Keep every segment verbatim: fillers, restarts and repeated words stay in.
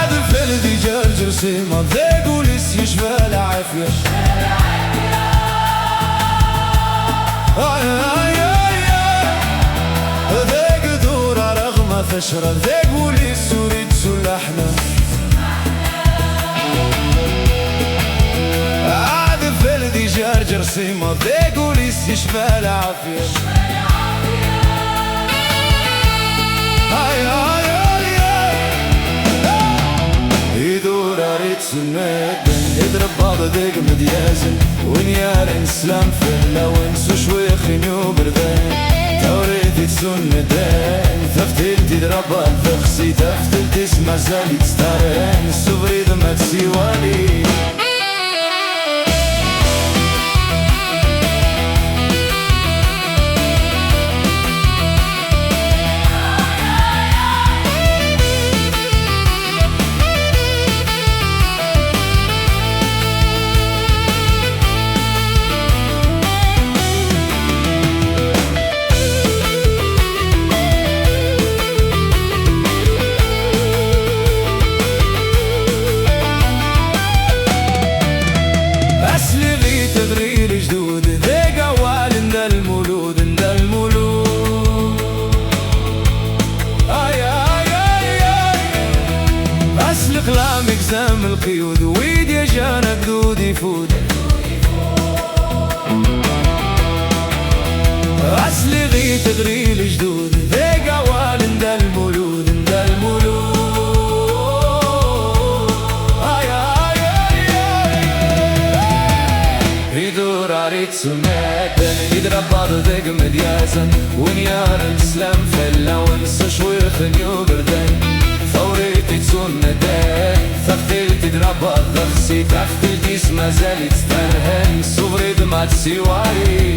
Adfel di ǧerǧer sima, deg ul-is yecba lɛafya. Ay, ay, ay, ay. Deg durar ɣma tacra, deg ul-is ur ittullaḥna. Adfel di ǧerǧer sima, deg ul-is yecba lɛafya. Ay, ay, ay, ay. Idurar ittunnadden, idrebbaḍ deg medyazen, win yaran sslam fell-awen s ucwixin yuberdan. Tawrit ittunnadden, taftilt idrabban texsi, taftilt-is mazal-itt tarren s ubrid ma tt-iwali. Asliɣ i tebɣi lejdud, deg awal n Dda Lmulud, n Dda Lmulud. Ay, ay, ay, ay. Asliɣ la megzam lqyud, wid yajan agdud ifud. Asliɣ i tebɣi lejdud, deg awal n Dda Lmulud, n Dda Lmulud. Ay, ay, ay, ay. Idurar ittunnadden, idrabbaḍ deg medyazen, win yaran sslam fell-awen s ucwixen yuberdan. Tawrit ittunnadden, taftilt idrabbaḍ texsi, taftilt-is mazal-itt terhen s ubrid ma tt-iwali.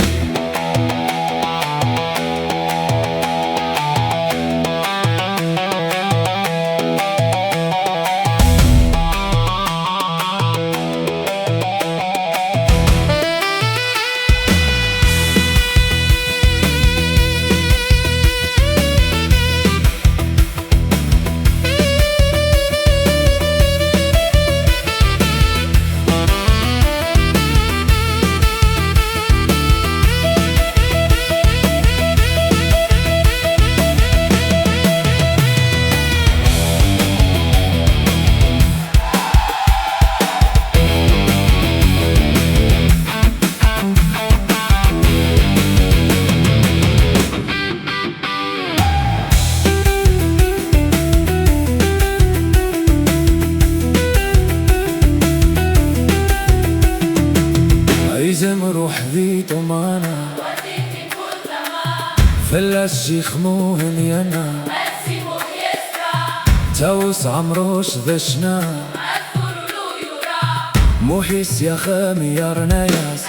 Izem ruḥ di ṭumana, fell-as Ccix Muhend yenna, Tawes Ɛemruc d ccna. Muḥis yaxem yerna-yas.